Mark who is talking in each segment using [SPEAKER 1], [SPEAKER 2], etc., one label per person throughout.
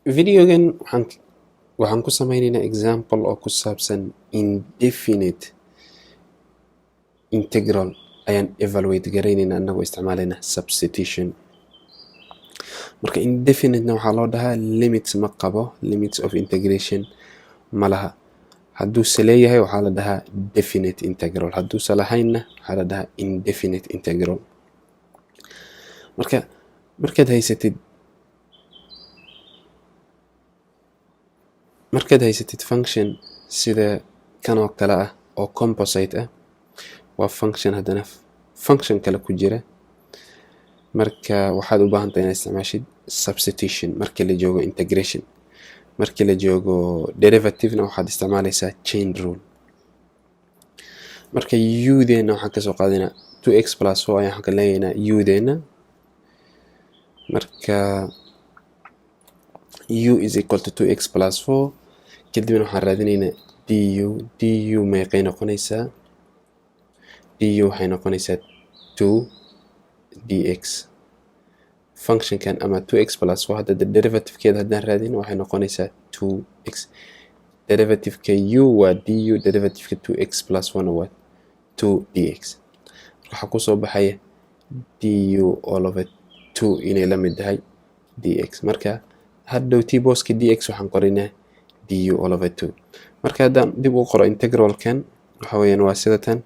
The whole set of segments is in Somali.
[SPEAKER 1] Videogan waxaan ku sameyneynaa example oo ku saabsan indefinite integral ayaan evaluate gareyneynaa anagoo isticmaaleyna substitution. Marka indefinite-na waxaa loo dhahaa limits ma qabo, limits of integration ma laha. Hadduuse leeyahay, waxaa la dhahaa definite integral, hadduuse lahaynna waxaa la dhahaa indefinite integral. Marka markaad haysatid function sida kan oo kale ah oo composite ah, waa function haddana function kale ku jira, marka waxaad u baahan tahay inaad isticmaashid substitution markii la joogo integration. Markii la joogo derivative-na waxaad isticmaaleysaa chain rule. Marka u-deena waxaan kasoo qaadaynaa 2x plus 4 ayaan waxaan ka leeyaynaa u-deena. Marka u is equal to 2x plus 4, kadibna waxaan raadineynaa du. Du meeqay noqonaysaa? Du waxay noqonaysaa 2 dx. Functionkan ama 2x plus 4 hadda derivative-keeda haddaan raadino, waxay noqonaysaa 2x. Derivative-ka u waa du, derivative-ka 2x plus 1 waa 2 dx. Waxaa kusoo baxaya du all over 2 inay la mid tahay dx. Marka hadhow t booska dx waxaan qoraynaa du all over 2. Marka haddaan dib u qoro integralkan, waxa weeyaan waa sida tan.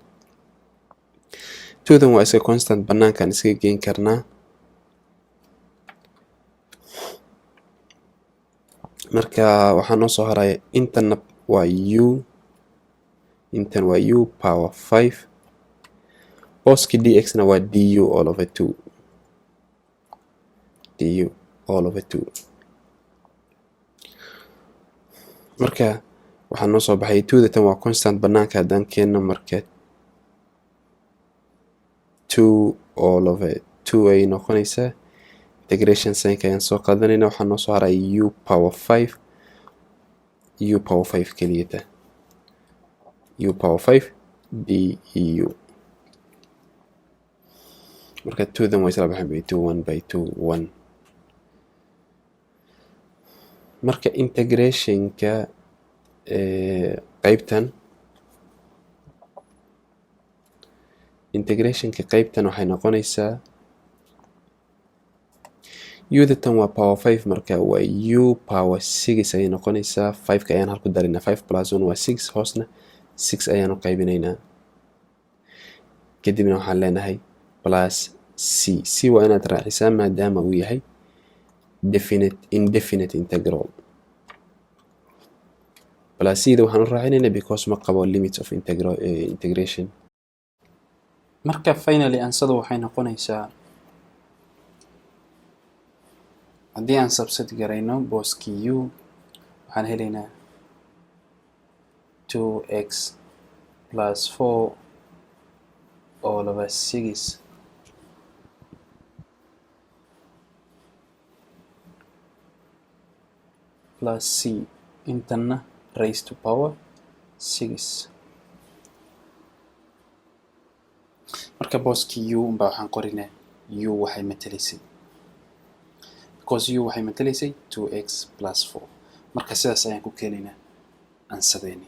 [SPEAKER 1] Twodan waa iska constant, banaankaan iskaga geyn karnaa. Marka waxaa noo soo haraya intana waa u, intan waa u power 5, booski dx na waa du all over 2, du all over 2. Marka waxaa noo soo baxay twoda tan waa constant, banaanka haddaan keenno, marka 2 all over 2 ayay noqonaysaa. Integration signka ayaan soo qaadanayna. Waxaa noo soo haray u power 5, u power 5 keliyata, u power 5 du. Marka twodan waa isla baxeen by 2, 1 by 2, 1. Marka integrationka qeybtan, integrationka qeybtan waxay noqonaysaa u-da tan waa power 5, marka waa u power 6 ayay noqonaysaa. 5ka ayaan halku darinaa, 5 plus 1 waa 6, hoosna 6 ayaan u qaybinaynaa. Kadibna waxaan leenahay plus c. C waa inaad raacisaa maadaama uu yahay definite, indefinite integral. Plus c da waxaan u raacinaynaa because ma qabo limits of integration.
[SPEAKER 2] Marka finally answerdu waxay noqonaysaa, haddii aan substitute garayno booskii u, waxaan helaynaa 2x plus 4 all over 6 plus c, intana raised to power 6. Marka booskii u unbaa waxaan qorinaa u waxay matalaysay, because u waxay matalaysay 2x plus 4. Marka sidaas ayaan ku keenaynaa answerdeeni.